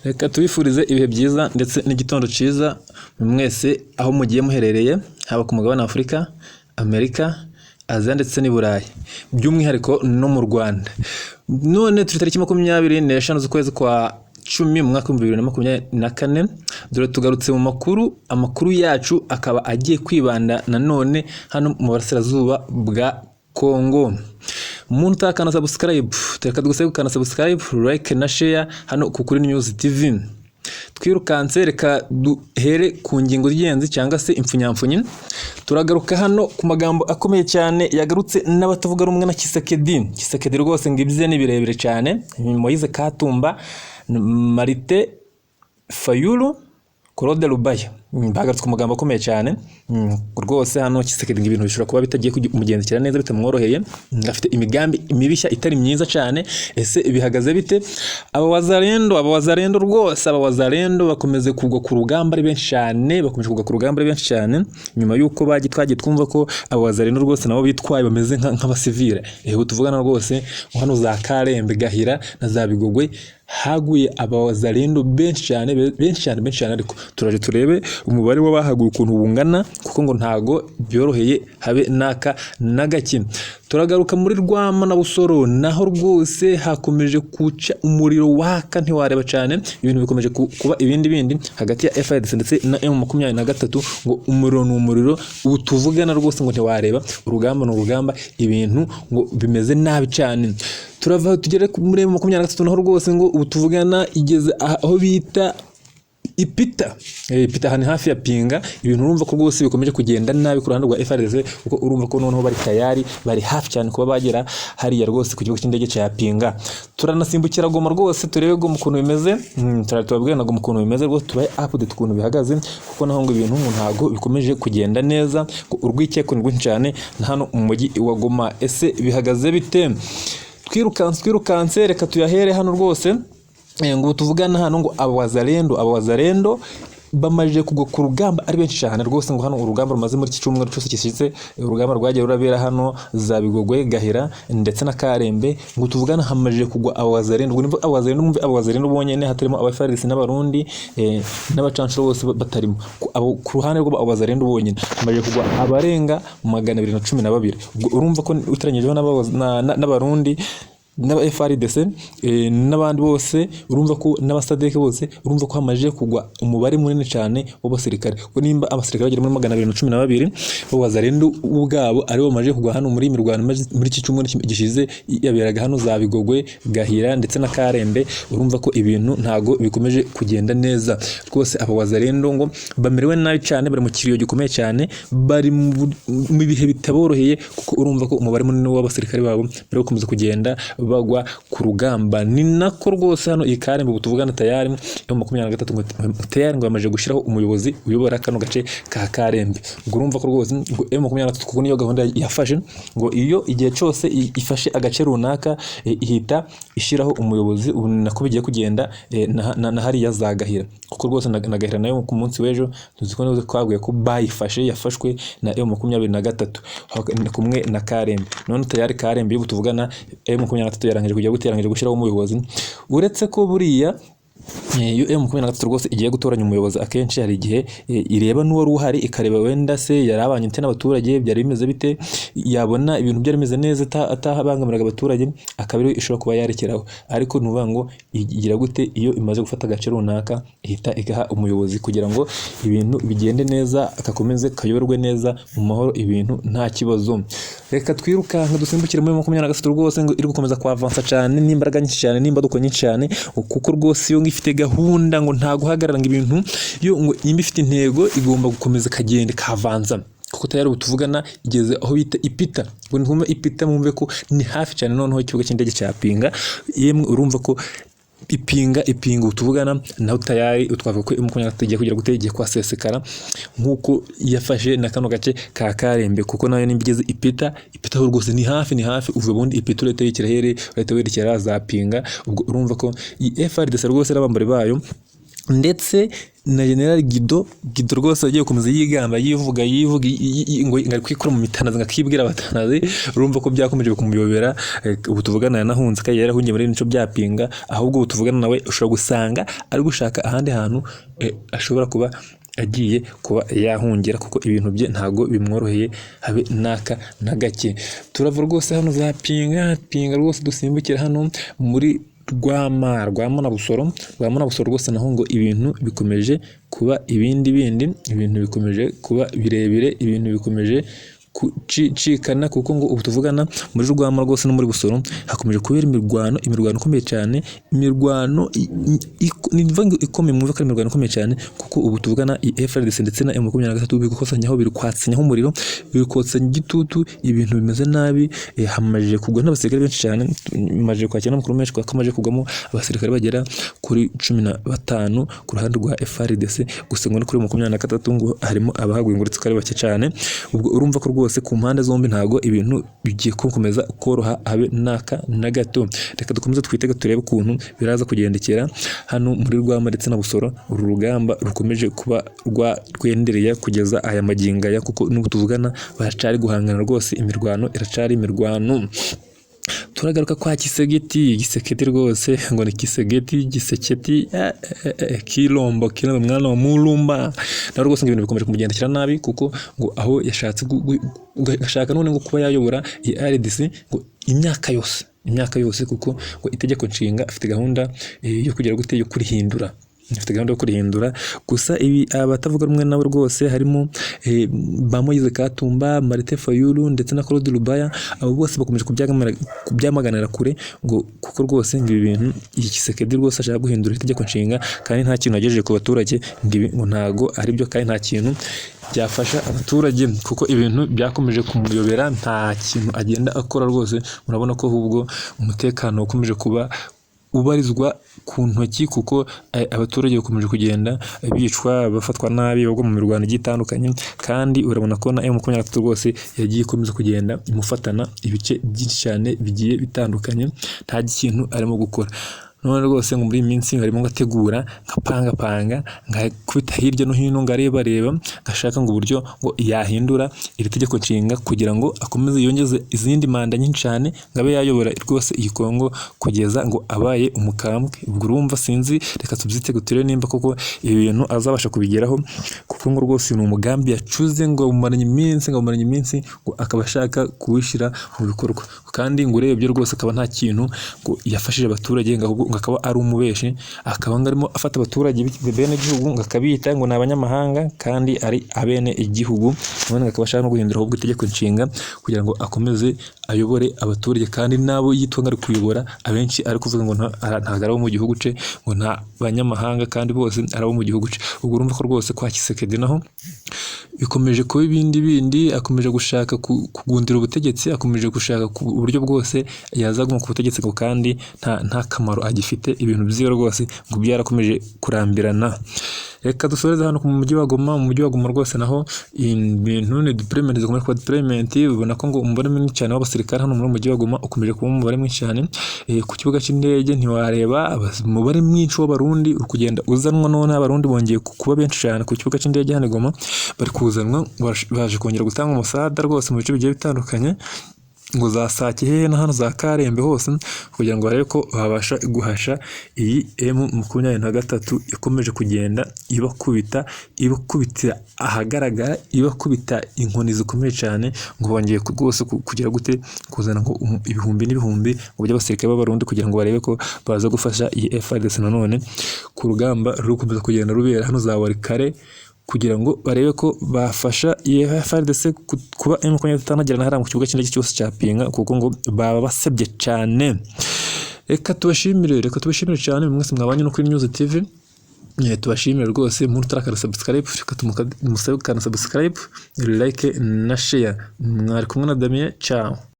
Reka tubifurize ibihe byiza ndetse n'igitondo cyiza mwese aho mugiye muherereye, haba ku mugabane wa Afurika, Amerika, Aziya ndetse n'i Burayi, by'umwihariko no mu Rwanda. None turi tariki 25 z'ukwezi kwa 10 mu mwaka w'2024, dore tugarutse mu makuru, amakuru yacu akaba agiye kwibanda nanone hano mu burasirazuba bwa Kongo. Umuntu utakanda subscribe, reka tugusabe gukanda subscribe, like na share hano ku Kuri News TV. Twirukanse, reka duhere ku ngingo z'ingenzi cyangwa se impfunyamfunyi. Turagaruka hano ku magambo akomeye cyane yagarutse n'abatavuga rumwe na Tshisekedi. Tshisekedi rwose ngo ibye ni birebire cyane. Moise Katumba, Martin Fayulu, Claude Lubaya bagarutse ku magambo akomeye cyane rwose. Hano Tshisekedi ngo ibintu bishobora kuba bitagiye kumugendekera neza, bitamworoheye, afite imigambi mibishya itari myiza cyane. Ese bihagaze bite? Aba wazalendo rwose, aba wazalendo bakomeze kugwa ku rugamba ari benshi cyane, bakomeje kugwa ku rugamba ari benshi cyane nyuma y'uko bagiye twagiye twumva ko aba wazalendo rwose nabo bitwaye bameze nk'abasivile. Ubu tuvugana rwose hano za Karembe, Gahira na za Bigogwe haguye abawazalendo benshi cyane, benshi cyane, benshi cyane, ariko turaje turebe umubare w'abahaguye ukuntu bungana, kuko ngo ntago byoroheye habe n'aka na gake. Turagaruka muri Rwama na Busoro, naho rwose hakomeje kuca umuriro waka ntiwareba cyane, ibintu bikomeje kuba ibindi bindi hagati ya FARDC ndetse na M23, ngo umuriro ni umuriro ubu tuvugana rwose ngo ntiwareba, urugamba ni urugamba, ibintu ngo bimeze nabi cyane. Turava tugere muri M23, naho rwose ngo ubu tuvugana igeze aho bita Ipita. Ipita ahantu hafi ya Pinga. Ibintu urumva ko rwose bikomeje kugenda nabi ku ruhande rwa FARDC, kuko urumva ko noneho bari tayari, bari hafi cyane kuba bagera hariya rwose ku kibuga cy'indege cya Pinga. Turanasimbukira Goma rwose, turebe Goma ukuntu bimeze. Tubabwira na Goma ukuntu bimeze rwose, tubahe update ukuntu bihagaze, kuko naho ngo ibintu ngo ntago bikomeje kugenda neza, ngo urwikekwe ni rwinshi cyane na hano mu mujyi wa Goma. Ese bihagaze bite? Twirukanse, twirukanse, reka tuyahere hano rwose. Ngo tuvugana hano ngo aba wazalendo bamaze kugwa ku rugamba ari benshi cyane rwose. Ngo hano urugamba rumaze muri iki cyumweru cyose gishize, urugamba rwagiye rurabera hano za Bigogwe, Gahira ndetse na Karembe, ngo tuvugana hamaze kugwa aba wazalendo. Ngo nimba aba wazalendo, mwumve aba wazalendo bonyene, hatarimo aba FARDC n'Abarundi n'abacancuro bose batarimo. Ku ruhande rw'aba wazalendo bonyene hamaze kugwa abarenga 212. Ubwo urumva ko uteranyijeho n'Abarundi n'aba FARDC n'abandi bose, urumva ko n'abasadeke bose, urumva ko hamaze kugwa umubare munini cyane w'abasirikare, kuko nimba abasirikare bagera muri 212 b'abazalendo ubwabo aribo bamaze kugwa hano muri iyi mirwano muri iki cyumweru gishize yaberaga hano za Bigogwe, Gahira ndetse na Karembe, urumva ko ibintu ntago bikomeje kugenda neza rwose. Aba wazalendo ngo bamerewe nabi cyane, bari mu kiriyo gikomeye cyane, bari mu bihe bitaboroheye, kuko urumva ko umubare munini w'abasirikare babo bari gukomeza kugenda bagwa ku rugamba. Ni nako rwose hano iyi Karembe ubu tuvugana tayari M23 ngo tayari ngo bamaze gushyiraho umuyobozi uyobora kano gace ka Karembe. Ubwo urumva ko rwose ngo M23, kuko niyo gahunda yafashe, ngo iyo igihe cyose ifashe agace runaka, ihita ishyiraho umuyobozi. Ubu ni nako bigiye kugenda na hariya za Gahira, kuko rwose na Gahira nayo ku munsi w'ejo tuzi ko neza twabwiye ko bayifashe, yafashwe na M23 kumwe na Karembe. None tayari Karembe ubu tuvugana M23 yarangije kujya gute? Yarangije gushyiraho umuyobozi, uretse ko buriya iyo M23 rwose igiye gutoranya umuyobozi, akenshi hari igihe ireba n'uwari uhari, ikareba wenda se yari abanye ate n'abaturage, byari bimeze bite, yabona ibintu byari bimeze neza, atabangamiraga abaturage, akaba ariwe ishobora kuba yarekeraho. Ariko ni ukuvuga ngo igira gute? Iyo imaze gufata agace runaka, ihita igaha umuyobozi kugira ngo ibintu bigende neza, gakomeze kayoborwe neza mu mahoro, ibintu nta kibazo. Reka twirukanka dusimbukire muri 23 rwose, ngo iri gukomeza kwavansa cyane n'imbaraga nyinshi cyane n'imbaduko nyinshi cyane, kuko rwose iyo ngo ifite gahunda ngo nta guhagarara, ngo ibintu yo ngo nimba ifite intego igomba gukomeza ikagenda ikavanza, kuko tayari ubu tuvugana igeze aho bita Ipita. Ngo ntumve Ipita, mwumve ko ni hafi cyane noneho ikibuga cy'indege cya Pinga. Yemwe, urumva ko Ipinga ubu tuvugana naho tayari twavuga ko M23 igiye kugira gute? Igiye kuhasesekara nk'uko yafashe na kano gace ka Karembe, kuko nayo nimba igeze Ipita, Ipita ho rwose ni hafi, ni hafi. Uva ubundi Ipita urahita werekera here? Urahita werekera za Pinga. Ubwo urumva ko iyi FARDC rwose n'abambari bayo Ndetse na General Guido Guido rwose agiye gukomeza yigamba, yivuga yivuga ngo ari kwikora mu mitanazi, ngo akibwira abatanazi. Urumva ko byakomeje kumuyobera. Ubu tuvugana yanahunze, kandi yarahungiye muri nico byapinga. Ahubwo ubu tuvugana nawe ushobora gusanga ari gushaka ahandi hantu ashobora kuba agiye kuba yahungira, kuko ibintu bye ntago bimworoheye habe n'aka na gake. Turava rwose hano za Pinga Pinga rwose, dusimbukira hano muri Rwama, Rwama na Busoro. Rwama na Busoro rwose naho ngo ibintu bikomeje kuba ibindi bindi, ibintu bikomeje kuba birebire, ibintu bikomeje gucikana, kuko ngo ubu tuvugana muri Rwama rwose no muri Busoro hakomeje kubera imirwano, imirwano ikomeye cyane, imirwano ni ukuvuga ngo ikomeye. Mwumve ko ari imirwano ikomeye cyane, kuko ubu tuvugana i FARDC ndetse na M23 biri gukosanyaho, biri kwatsanyaho umuriro, biri kotsanya igitutu, ibintu bimeze nabi. Hamaze kugwa n'abasirikare benshi cyane. Maze kwakira n'amakuru menshi ko hamaze kugwamo abasirikare bagera kuri 15 ku ruhande rwa FARDC gusa, ngo no kuri 23 ngo harimo abahaguye, ngo uretse ko ari bake cyane. Ubwo urumva ko rwose ku mpande zombi ntago ibintu bigiye gukomeza koroha habe n'aka na gato. Reka dukomeze twitege, turebe ukuntu biraza kugendekera hano muri Rwama ndetse na Busoro. Uru rugamba rukomeje kuba rwendereye kugeza aya magingo aya, kuko n'ubu tuvugana baracari guhangana rwose, imirwano iracari imirwano. Turagaruka kwa Kisegeti, Giseketi rwose, ngo ni Kisegeti, Giseketi, Kilombo, Kilombo mwana wa Mulumba, nawe rwose ngo ibintu bikomeje kumugendekera nabi, kuko ngo aho yashatse ashaka none ngo kuba yayobora iyi RDC ngo imyaka yose, imyaka yose, kuko ngo itegeko nshinga afite gahunda yo kugira gute, yo kurihindura, afite gahunda yo kurihindura. Gusa ibi abatavuga rumwe nawe rwose harimo ba Moise Katumba, Martin Fayulu ndetse na Claude Lubaya, abo bose bakomeje kubyamaganira kure, ngo kuko rwose ngo ibi bintu iki Tshisekedi rwose ashaka guhindura itegeko nshinga kandi nta kintu yagejeje ku baturage, ngo ibi ngo ntago ari byo kandi nta kintu byafasha abaturage, kuko ibintu byakomeje kumuyobera, nta kintu agenda akora rwose. Murabona ko ahubwo umutekano ukomeje kuba ubarizwa ku ntoki, kuko abaturage bakomeje kugenda bicwa, bafatwa nabi, bagwa mu mirwano igiye itandukanye. Kandi urabona ko na M23 rwose yagiye ikomeza kugenda imufatana ibice byinshi cyane bigiye bitandukanye, nta kintu arimo gukora. None rwose ngo muri iyi minsi harimo ngo ategura, ngapangapanga, ngakubita hirya no hino, ngo arebareba, ngashaka ngo uburyo ngo yahindura iri tegeko nshinga kugira ngo akomeze yongeze izindi manda nyinshi cyane, ngo abe yayobora rwose iyi Kongo kugeza ngo abaye umukambwe. Ubwo urumva sinzi, reka tubyitege turebe nimba koko ibi bintu azabasha kubigeraho, kuko ngo rwose ni umugambi yacuze, ngo mumaranye iminsi, ngo mumaranye iminsi, ngo akaba ashaka kuwishyira mu bikorwa. Kandi ngo urebye rwose akaba nta kintu ngo yafashije abaturage, ngo ahubwo ngo akaba ari umubeshi, akaba ngo arimo afata abaturage bene gihugu ngo akabita ngo ni abanyamahanga kandi ari abene igihugu. None akaba ashaka no guhindura ahubwo itegeko nshinga kugira ngo akomeze ayobore abaturage, kandi n'abo yitwa ngo ari kuyobora abenshi ari kuvuga ngo ntabwo ari abo mu gihugu ce, ngo nta banyamahanga, kandi bose ari abo mu gihugu ce. Ubwo urumva ko rwose kwa Tshisekedi naho bikomeje kuba ibindi bindi. Akomeje gushaka kugundira ubutegetsi, akomeje gushaka ku buryo bwose yazaguma ku butegetsi, ngo kandi nta kamaro agifite, ibintu byiwe rwose ngo byarakomeje kurambirana. Reka dusoreze hano mu mujyi wa Goma. Mu mujyi wa Goma rwose naho ibintu ni deployment, zikomeje kuba deployment. Ubona ko ngo umubare munini cyane w'abasirikare hano muri mujyi wa Goma ukomeje kuba umubare mwinshi cyane. Ku kibuga cy'indege ntiwareba, umubare mwinshi w'Abarundi uri kugenda uzanwa. None Abarundi bongeye kuba benshi cyane ku kibuga cy'indege hano i Goma, bari kuzanwa, baje kongera gutanga umusada rwose mu bice bigiye bitandukanye, ngo za Sake hehe na hano za Karembe hose, kugira ngo barebe ko babasha guhasha iyi M23 ikomeje kugenda ibakubita, ibakubitira ahagaragara, ibakubita inkoni zikomeye cyane. Ngo bongeye rwose kugira gute, kuzana ngo ibihumbi n'ibihumbi ngo by'abasirikare b'Abarundi kugira ngo barebe ko baza gufasha iyi FARDC nanone ku rugamba ruri gukomeza kugenda rubera hano za Walikale, kugira ngo barebe ko bafasha iyi FARDC kuba M23 itanagera na hariya mu kibuga cy'indege cyose cya Pinga, kuko ngo baba basebye cyane. Reka tubashimire, reka tubashimire cyane mwese mwabanye no kuri News TV. Tubashimire rwose. Umuntu utarakanda subscribe, reka tumusabe gukanda subscribe, like na share. Mwari kumwe na Damien, ciao.